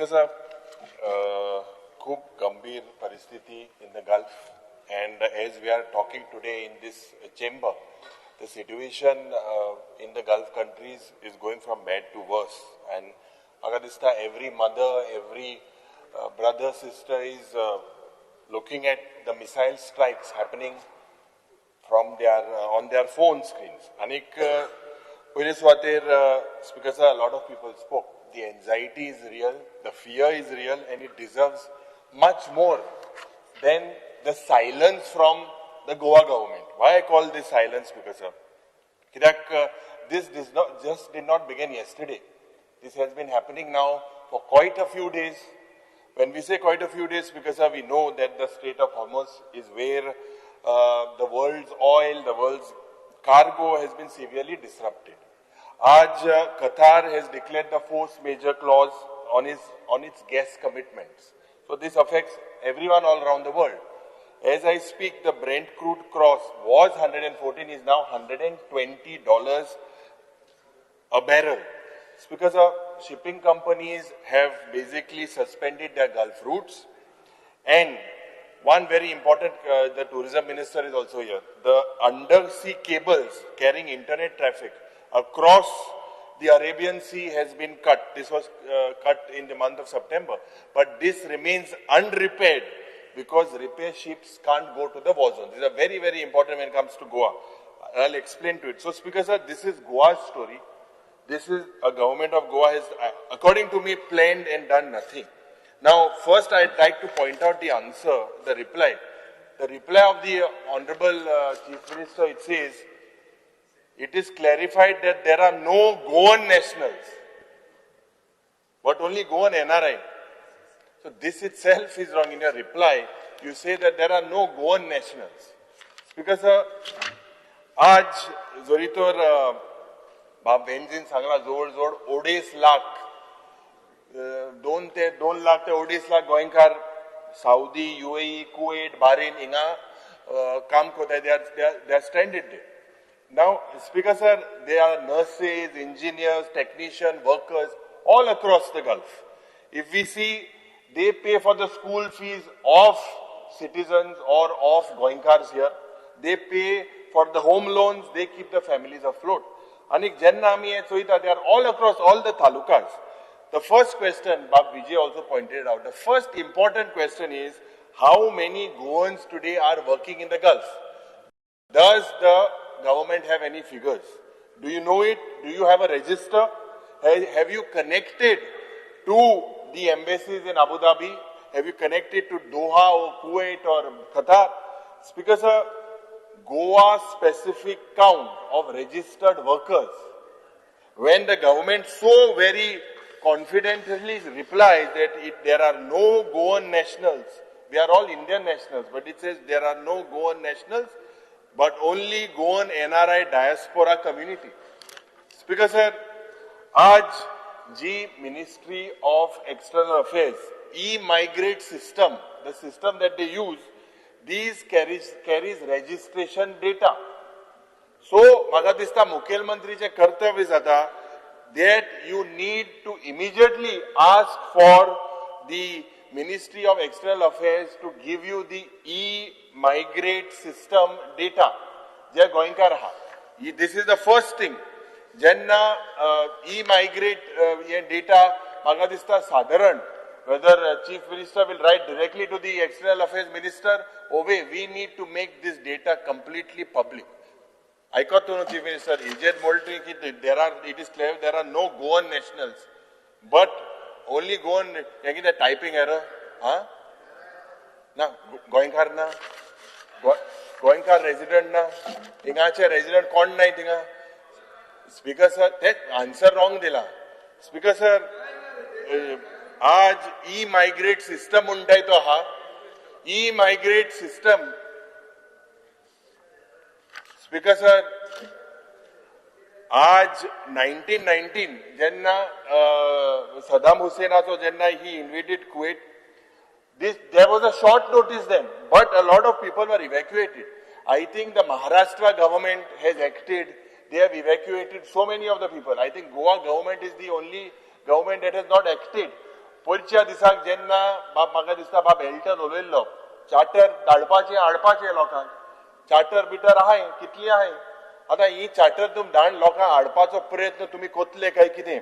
Speaker sir, खूब गंभीर परिस्थिती in the Gulf, and as we are talking today in this chamber, the situation in the Gulf countries is going from bad to worse. And म्हाका दिसता every mother, every brother, sister is looking at the missile strikes happening from their on their phone screens. आनीक पयले सुवातेर, Speaker sir, lot of people spoke. The anxiety is real, the fear is real, and it deserves much more than the silence from the Goa government. Why I call this silence, Speaker sir? कित्याक this does not just did not begin yesterday. This has been happening now for quite a few days. When we say quite a few days, because we know that the Strait of Hormuz is where the world's oil, the world's cargo has been severely disrupted. आज Qatar has declared the force majeure clause on its gas commitments. So this affects everyone all around the world. As I speak, the Brent crude cross was 114, is now $120 a barrel. It's because shipping companies have basically suspended their Gulf routes. And one very important, the tourism minister is also here. The undersea cables carrying internet traffic across the Arabian Sea has been cut. This was cut in the month of September. But this remains unrepaired because repair ships can't go to the war zone. These are very, very important when it comes to Goa. I'll explain to it. So, Speaker sir, this is Goa's story. This is a government of Goa has, according to me, planned and done nothing. Now, first I'd like to point out the answer, the reply. The reply of the Honorable Chief Minister, it says, "It is clarified that there are no Goan nationals, but only Goan NRI." So this itself is wrong. In your reply, you say that there are no Goan nationals. Because आज जरी तर बाब वेन्झीन सांगला, जवळ जवळ अडेच लाख, 2 ते 2 लाख ते 2.5 लाख गोंयकार सावदी, युएई, कुवेट, बारेन हिंगा काम करता. They are stranded. Now, Speaker sir, they are nurses, engineers, technician, workers all across the Gulf. If we see, they pay for the school fees of citizens or of Goenkars here. They pay for the home loans, they keep the families afloat. आणि जेन्ना आमी हे चोयता, they are all across all the talukas. The first question, Bab Vijay also pointed out, the first important question is, how many Goans today are working in the Gulf? Does the government have any figures? Do you know it? Do you have a register? Have you connected to the embassies in Abu Dhabi? Have you connected to Doha or Kuwait or Qatar? Speaker sir, Goa specific count of registered workers, when the government so very confidently replies that there are no Goan nationals, we are all Indian nationals, but it says there are no Goan nationals, but only Goan NRI diaspora community. Speaker sir, आज जी Ministry of External Affairs e-migrate system, the system that they use, these carries registration data. So म्हाका दिसता मुखेलमंत्रीचें कर्तव्य जाता that you need to immediately ask for the Ministry of External Affairs to give you the e-migrate system data जे गोंयकार आहा. This is the first thing. जेन्ना E migrate हे data, म्हाका दिसता सादारण whether Chief Minister will write directly to the External Affairs Minister or we need to make this data completely public. आयकत न्हू chief minister, हेजेर म्हणटा की there are it is clear there are no Goan nationals but only Goan. हें कितें typing error? आं, ना गोंयकार ना, गोंयकार रेजिडंट ना, हिंगाचे रेजिडंट कोण नाय थिंगा? स्पीकर सर, ते आन्सर रॉंग दिला. स्पीकर सर, आज ई मायग्रेट सिस्टम म्हणटाय तो आहा, E migrate system. Speaker sir, आज 1919 जेन्ना सदाम हुसेनाचो जेन्ना he invaded Kuwait, this there was a short notice then, but a lot of people were evacuated. I think the Maharashtra government has acted. They have evacuated so many of the people. I think Goa government is the only government that has not acted. पयरच्या दिसाक जेन्ना बाब म्हाका दिसता बाब Elton उलयल्लो, charter धाडपाचें हाडपाचें लोकांक, charter bitter आहाय कितली आहाय. आतां ही चार्टर तुमी धाड लोकांक हाडपाचो प्रयत्न तुमी कोतले काय कितें?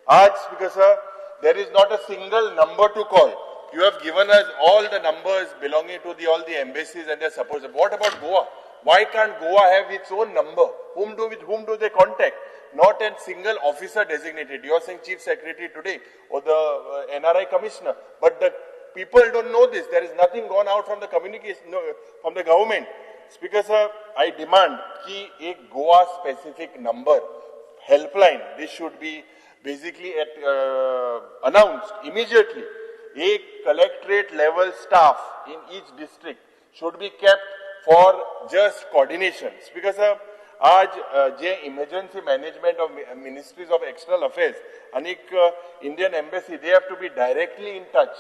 आज Speaker sir, there is not a single number to call. You have given us all the numbers belonging to the all the embassies and their support. What about Goa? Why can't Goa have its own number? With whom do they contact? Not a single officer designated. You are saying Chief Secretary today or the NRI Commissioner, but the people don't know this. There is nothing gone out from the communication, no, from the government. Speaker sir, I demand ki ek Goa specific number, helpline, this should be basically announced immediately. A collectorate level staff in each district should be kept for just coordination. Speaker sir, आज जे emergency management of ministries of external affairs आनीक Indian embassy, they have to be directly in touch.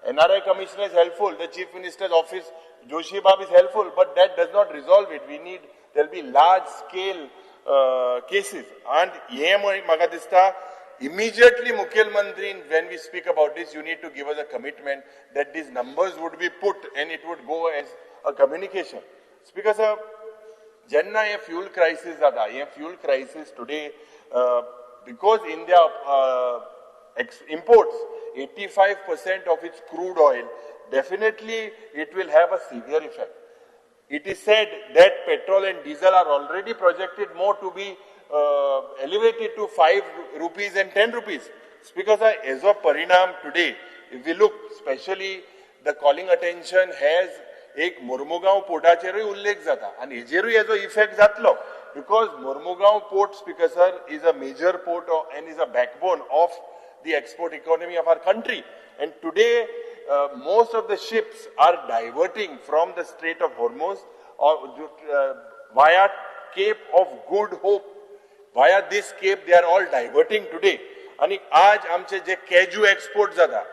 NRI commissioner is helpful, the chief minister's office, Joshi Bab is helpful, but that does not resolve it. We need, there will be large scale cases. And हे म्हाका दिसता immediately मुखेलमंत्री, when we speak about this, you need to give us a commitment that these numbers would be put and it would go as a communication. Speaker sir, जेन्ना हे fuel crisis जाता, हे fuel crisis today, because India imports 85% of its crude oil, definitely it will have a severe effect. It is said that petrol and diesel are already projected more to be elevated to 5 rupees and 10 rupees. Because as of parinam today, if we look, especially the calling attention has एक मोर्मुगांव पोर्टाचेरूय उल्लेख जाता आनी हेजेरूय हेजो effect जातलो, because Mormugao port, Speaker sir, is a major port and is a backbone of the export economy of our country. And today most of the ships are diverting from the Strait of Hormuz or via Cape of Good Hope. Via this cape they are all diverting today. आनी आज आमचे जे cashew export जाता,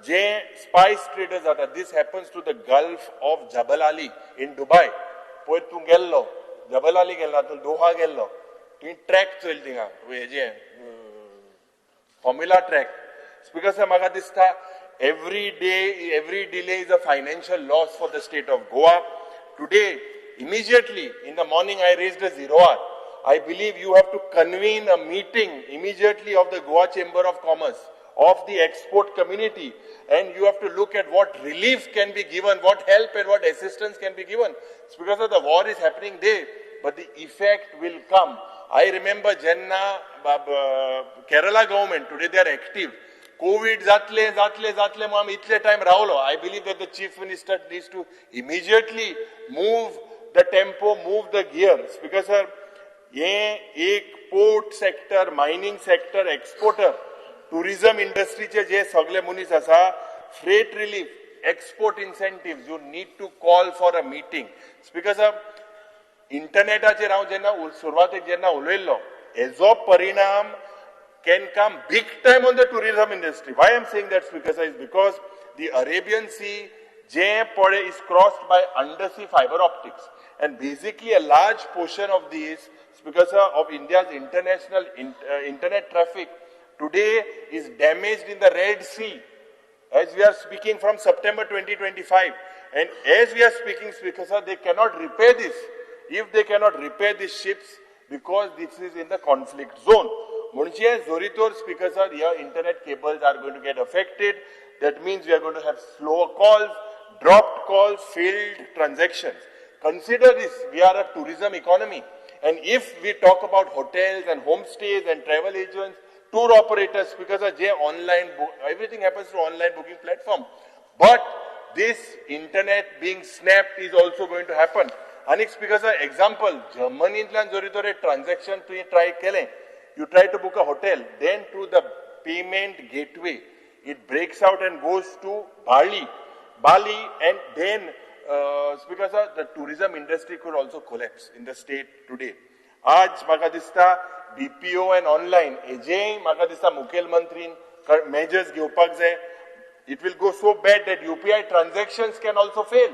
जे spice traders जाता, this happens to the Gulf of Jebel Ali in Dubai. पयर तूं गेल्लो जबल अली गेल्लो, तूं दोहा गेल्लो, तुवें ट्रॅक चोयल थिंगा, हेजे फॉर्म्युला ट्रॅक. स्पीकर सर, म्हाका दिसता every day, every delay is a financial loss for the state of Goa. Today, immediately in the morning I raised a 0 hour. I believe you have to convene a meeting immediately of the Goa Chamber of Commerce, of the export community, and you have to look at what relief can be given, what help and what assistance can be given. It's because of the war is happening there, but the effect will come. I remember Jenna, Kerala government, today they are active. COVID जातले जातले जातले म्हणून आमी इतले time रावलो. I believe that the chief minister needs to immediately move the tempo, move the gears. Because sir, हे एक port sector, mining sector, exporter, tourism इंडस्ट्रीचे जे सगळे मनीस आसा, freight relief, export incentive, you need to call for a meeting. Speaker sir, इंटरनेटाचेर हांव जेन्ना सुरवातेक जेन्ना उलयल्लो, हेजो परिणाम can come big time on the tourism industry. Why I am saying that, Speaker sir, is because the Arabian Sea, जे पळे, is crossed by undersea fiber optics. And basically a large portion of this, Speaker sir, of India's international internet traffic today is damaged in the Red Sea. As we are speaking from September 2025. And as we are speaking, Speaker sir, they cannot repair this. If they cannot repair these ships, because this is in the conflict zone. म्हणजे जोरीतोर Speaker sir, your internet cables are going to get affected. That means we are going to have slower calls, dropped calls, failed transactions. Consider this, we are a tourism economy. And if we talk about hotels and homestays and travel agents, tour operators, because of J online, everything happens through online booking platform. But this internet being snapped is also going to happen. आनी Speaker sir, example, जर्मनींतल्यान जोरी तर एक transaction तुवें try केलें, you try to book a hotel, then through the payment gateway, it breaks out and goes to Bali, and then Speaker sir, the tourism industry could also collapse in the state today. आज म्हाका दिसता BPO and online हेजेय म्हाका दिसता मुखेलमंत्रीन measures घेवपाक जाय. It will go so bad that UPI transactions can also fail.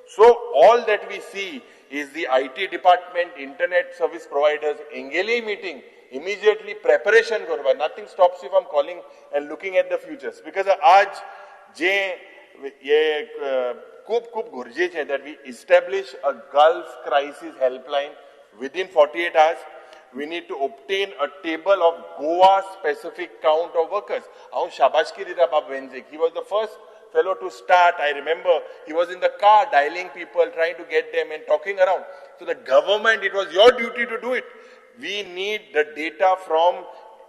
So all that we see is the IT department, internet service providers, हेंगेली meeting immediately preparation करपाक. Nothing stops you from calling and looking at the futures, because आज जे हे खूब खूब गरजेचें that we establish a Gulf crisis helpline within 48 hours. We need to obtain a table of Goa specific count of workers. हांव शाबासकी दिता बाब वेन्झीक. He was the first fellow to start. I remember he was in the car dialing people, trying to get them and talking around. So the government, it was your duty to do it. We need the data from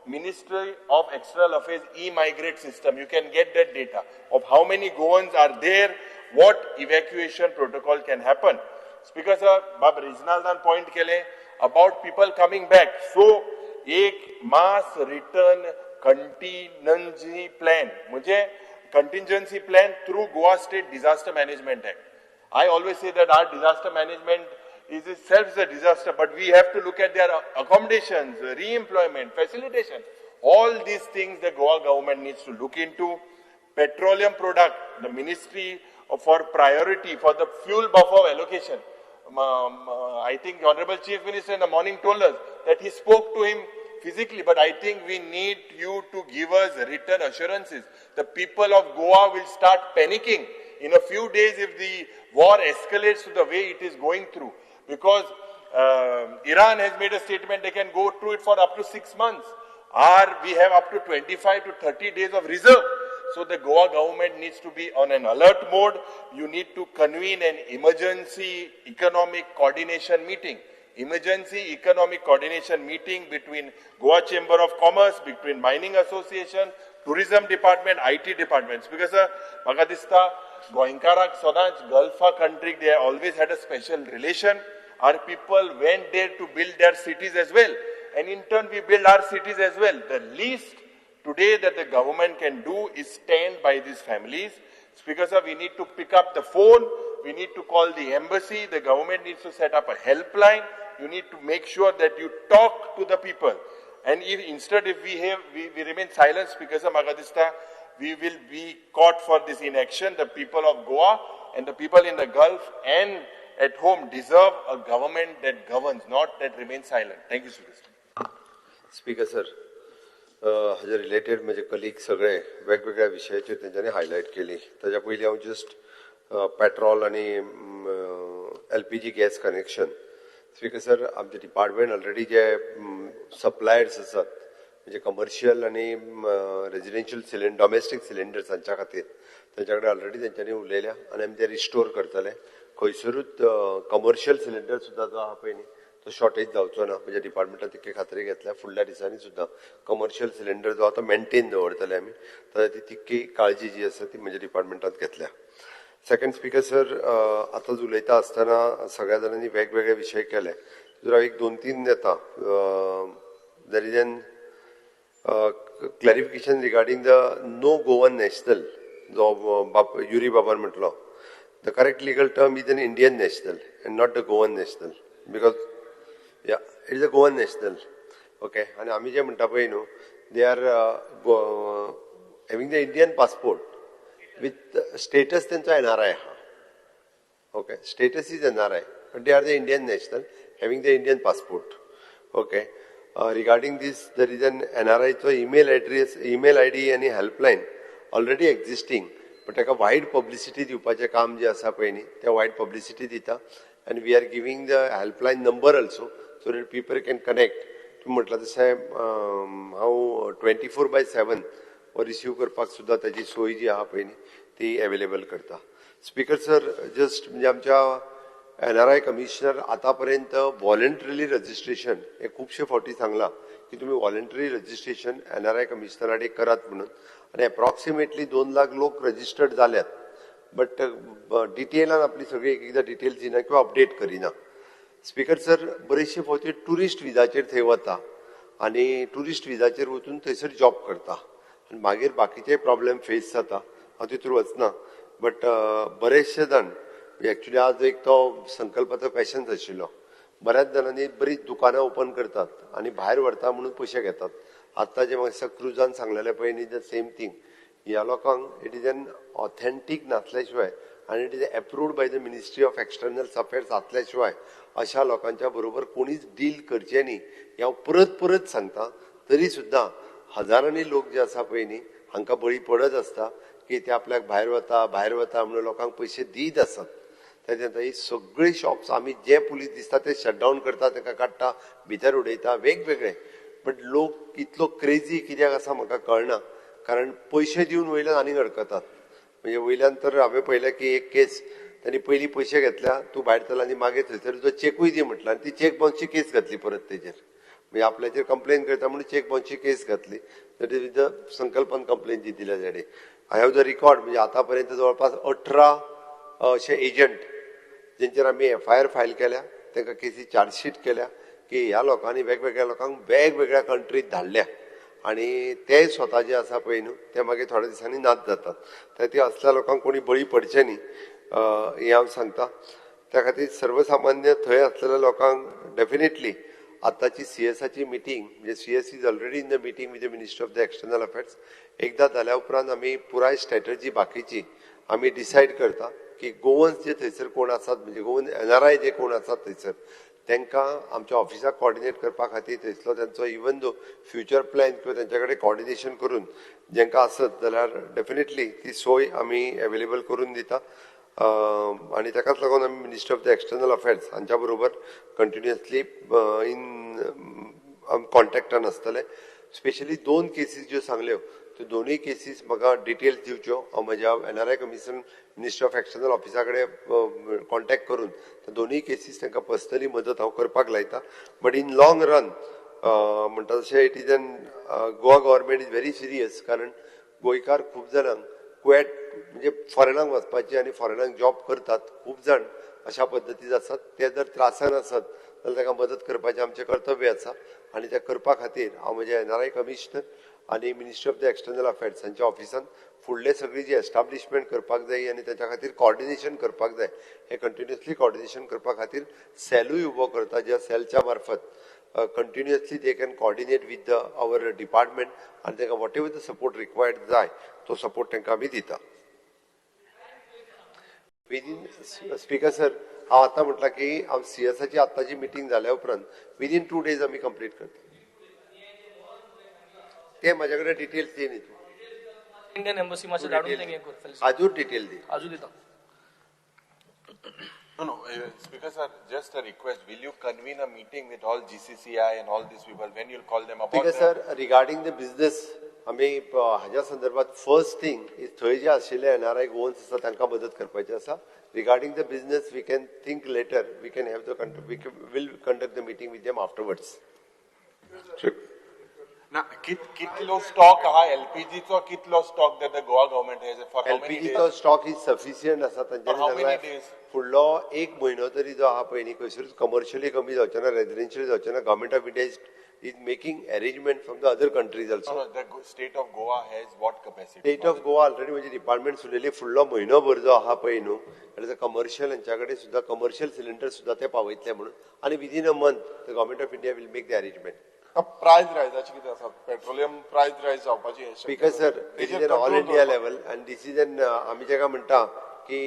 Ministry of External Affairs e-migrate system. You can get that data of how many Goans are there, what evacuation protocol can happen. Speaker sir, Bab Reginaldan point केले about people coming back. So, एक mass return contingency plan, म्हणजे contingency plan through Goa State Disaster Management Act. I always say that our disaster management is itself a disaster, but we have to look at their accommodations, re-employment, facilitation. All these things the Goa government needs to look into. Petroleum product, the ministry for priority for the fuel buffer allocation. I think Honorable Chief Minister in the morning told us that he spoke to him physically, but I think we need you to give us written assurances. The people of Goa will start panicking in a few days if the war escalates to the way it is going through. Because Iran has made a statement they can go through it for up to 6 months. Or we have up to 25 to 30 days of reserve. So the Goa government needs to be on an alert mode. You need to convene an emergency economic coordination meeting. Emergency economic coordination meeting between Goa Chamber of Commerce, between Mining Association, Tourism Department, IT departments. Because म्हाका दिसता गोंयकाराक सदांच Galpha कंट्रीक they always had a special relation. Our people went there to build their cities as well. And in turn, we build our cities as well. The least today that the government can do is stand by these families. Speaker sir, we need to pick up the phone, we need to call the embassy, the government needs to set up a helpline. You need to make sure that you talk to the people. And if instead if we remain silent, Speaker sir, म्हाका दिसता, we will be caught for this inaction. The people of Goa and the people in the Gulf and at home deserve a government that governs, not that remains silent. Thank you, Speaker sir. Speaker sir, हाजे related म्हजे colleague सगळे वेगवेगळ्या विशयाचेर तेंच्यांनी highlight केली. ताच्या पयलीं हांव जस्ट पेट्रोल आनी LPG gas connection. Speaker sir, आमचे डिपार्टमेंट ऑलरेडी जे सप्लायर्स आसात, म्हणजे कमर्शियल आनी रेजिडेन्शियल सिलिंडर, डॉमेस्टीक सिलिंडर्स हांच्या खातीर तेंच्या कडेन ऑलरेडी तेंच्यांनी उलयल्या आनी आमी ते रिस्टोर करतले. खंयसरूच कमर्शियल सिलिंडर सुद्दां जो आहा पळय न्ही, तो शॉर्टेज जावचो ना. म्हणजे डिपार्टमेंटान तितकी खात्री घेतल्या. फुडल्या दिसांनी सुद्दां कमर्शियल सिलिंडर जो आहा तो मेंटेन दवरतले आमी. तर ती तितकी काळजी जी आसा ती म्हणजे डिपार्टमेंटान घेतल्या. सेकंड, स्पीकर सर, आतांच उलयता आसतना सगळ्या जाणांनी वेगवेगळे विशय केले. तितून हांव एक दोन तीन येता. There is an clarification regarding the no Goan national जो बाब युरी बाबान म्हटलो. The correct legal term is an Indian national and not the Goan national, because, yeah, it is a Goan national, okay? आनी आमी जे म्हणटा पळय न्हू, they are having the Indian passport with status तेंचो एनआरआय आहा, okay? Status is NRI, but they are the Indian national having the Indian passport, okay? Regarding this, there is an NRI चो email address, email ID आनी helpline already existing, पण ताका wide publicity दिवपाचें काम जें आसा पळय न्ही, तें वायड पब्लिसिटी दिता आनी we are giving the helpline number also so that people can connect. तुमी म्हटलां तशें हांव 24/7 रिसीव करपाक सुद्दां ताजी सोय जी आहा पळय न्ही, ती एवेलेबल करता. स्पीकर सर, जस्ट म्हणजे आमच्या एनआरआय कमिशनर आतापर्यंत व्हॉलंटरीली रजिस्ट्रेशन हे खुबशे फावटी सांगलां की तुमी व्हॉलंटरी रजिस्ट्रेशन एनआरआय कमिशनरा करात म्हणून आनी एप्रॉक्सिमेटली 2 लाख लोक रजिस्टर्ड जाल्यात, बट डिटेलान आपली सगळी एक एकदां डिटेल्स दिना किंवा अपडेट करिना. स्पीकर सर, बरेचशे फावटी ट्युरिस्ट विजाचेर थंय वता आनी ट्युरिस्ट विजाचेर वचून थंयसर जॉब करता आनी मागीर बाकीचे प्रॉब्लेम फेस जाता. हांव तितूर वचना, बट बरेचशे जाण एक्चुली आज एक तो संकल्पाचो पॅशन्स आशिल्लो. बऱ्याच जाणांनी बरीच दुकानां ओपन करतात आनी भायर व्हरता म्हणून पयशे घेतात. आतां जे म्हाका क्रुजान सांगलेलें पळय न्ही, the same thing. ह्या लोकांक it is an authentic नासल्या शिवाय आनी it is approved by the Ministry of External Affairs आसल्या शिवाय अशा लोकांच्या बरोबर कोणीच डील करचें न्ही हें हांव परत परत सांगता. तरी सुद्दां हजारांनी लोक जे आसा पळय न्ही हांकां बळी पडत आसता की ते आपल्याक भायर वता भायर वता म्हणून लोकांक पयशे दीत आसात. तेन्ना ही सगळीं शॉप्स आमी जे पुलीस दिसता ते शटडावन करता, तांकां काडटा, भितर उडयता वेगवेगळे. बट लोक इतलो क्रेजी कित्याक आसा म्हाका कळना, कारण पयशे दिवन वयल्यान आनीक अडकतात. म्हणजे वयल्यान तर हांवें पळयलें की एक केस तांणी पयलीं पयशे घेतल्या, तूं भायर चल आनी मागीर थंयसर तुजो चॅकूय दी म्हटला आनी ती चॅक बाउन्सची केस घातली परत तेजेर. म्हणजे आपल्याचेर कंप्लेन करता म्हणून चॅक बाउन्सची केस घातली. That is with the संकल्पन कंप्लेन जी दिल्या ताणें. I have the record. म्हणजे आतां पर्यंत जवळपास 18 अशे एजंट जेंचेर आमी एफआयआर फायल केल्या, तांकां केसी चार्जशीट केल्या की ह्या लोकांनी वेगवेगळ्या लोकांक वेगवेगळ्या कंट्रीत धाडल्या आनी ते स्वता जे आसा पळय न्हू ते मागीर थोड्या दिसांनी नाच जातात. तर ते असल्या लोकांक कोणी बळी पडचे न्ही हें हांव सांगता. त्या खातीर सर्वसामान्य थंय आसलेल्या लोकांक डेफिनेटली आतांची सीएसाची मिटींग, म्हणजे CS is already in the meeting with the Minister of the External Affairs. एकदां जाल्या उपरांत आमी पुराय स्ट्रॅटजी बाकीची आमी डिसायड करता की गोवन्स जे थंयसर कोण आसात, म्हणजे गोवन एनआरआय जे कोण आसात थंयसर, तांकां आमच्या ऑफिसाक कॉर्डिनेट करपा खातीर थंयसलो तांचो इवन दो फ्युचर प्लॅन किंवा तांच्या कडेन कॉर्डिनेशन करून जेंकां आसत जाल्यार डेफिनेटली ती सोय आमी एवेलेबल करून दिता. आनी ताकाच लागून आमी Minister of the External Affairs हांच्या बरोबर कंटिन्युअसली इन कॉन्टॅक्टान आसतले. स्पेशली दोन केसीस ज्यो सांगल्यो त्यो दोनूय केसीस म्हाका डिटेल्स दिवच्यो. हांव म्हज्या NRI commission Minister of External ऑफिसा कडेन कॉन्टॅक्ट करून त्या दोनूय केसीस तांकां पर्सनली मदत हांव करपाक लायता. बट इन लॉंग रन म्हणटा तशें it is an Goa government is very serious, कारण गोंयकार खूब जाणांक कुवेट म्हणजे फॉरेनाक वचपाची आनी फॉरेनाक जॉब करतात. खूब जाण अशा पद्दतीन आसात, ते जर त्रासान आसत जाल्यार तांकां मदत करपाचें आमचें कर्तव्य आसा आनी तें करपा खातीर हांव म्हज्या एनआरआय कमिशनर आनी Ministry of the External Affairs हांच्या ऑफिसान फुडले सगळी जी एस्टाब्लिशमेंट करपाक जाय आनी ताच्या खातीर कॉर्डिनेशन करपाक जाय, हें कंटिन्युअसली कॉर्डिनेशन करपा खातीर सॅलूय उबो करता, ज्या सॅलच्या मार्फत continuously they can coordinate with the our department आनी तांकां whatever the support required जाय तो सपोर्ट तांकां आमी दिता. विदीन स्पीकर सर, हांव आतां म्हटलां की हांव सीएसाची आत्ताची मिटींग जाल्या उपरांत विदीन 2 डेज आमी कंप्लीट करता. ते म्हाज्या कडेन डिटेल्स दी न्ही तूं. इंडियन एम्बसी मातशें धाडून तेंगे कर. आजूच डिटेल दी. आजू दिता. No, Speaker sir, just a request. Will you convene a meeting with all GCCI and all these people? When you'll call them about Speaker the- sir, regarding the business, आमी हाज्या संदर्भात फर्स्ट थिंग is थंय जे आशिल्ले NRI Goans आसा तांकां मदत करपाची आसा. Regarding the business, we can think later. We can have the we will conduct the meeting with them afterwards. ना, कितलो स्टॉक आहा एलपीजीचो, कितलो stock that the Goa government has, for how many एलपीजीचो days? Stock is sufficient आसा तांच्यांनी. For how many सांगलां days? फुडलो एक म्हयनो तरी जो आहा पळय न्ही खंयसरूच कमर्शियली कमी जावचें ना, रेजिडेन्शियल जावचें ना. Government of India is making arrangement from the other countries also. No, the state of Goa has what capacity? State of Goa already म्हणजे डिपार्टमेंट सुरयली. फुडलो म्हयनोभर जो आहा पळय न्हू जाल्यार कमर्शियल हेंच्या कडेन सुद्दां कमर्शियल सिलिंडर सुद्दां ते पावयतले म्हणून आनी within a month the Government of India will make the arrangement. प्रायस रायजाची कितें आसा, पेट्रोलियम प्रायस रायज जावपाची हे शक्यता. Because sir, it is an all India level and this is an आमी जेका म्हणटा की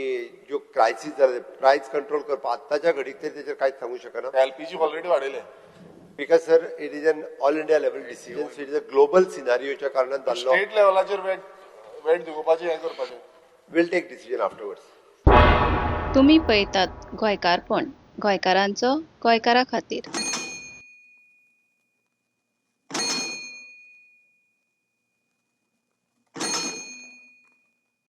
ज्यो क्रायसीस जाले, प्रायस कंट्रोल करपा आत्ताच्या घडीक तरी तेचेर कांयच सांगू शकना. एलपीजी ऑलरेडी वाडयले. Because sir, it is an all India level decision. It is a global सिनारियोच्या कारणान जाल्लो. स्टेट लेवलाचेर वेट वेट दिवपाचें हें करपाचें. Will take decision afterwards. तुमी पळयतात गोंयकारपण, गोंयकारांचो गोंयकारा खातीर.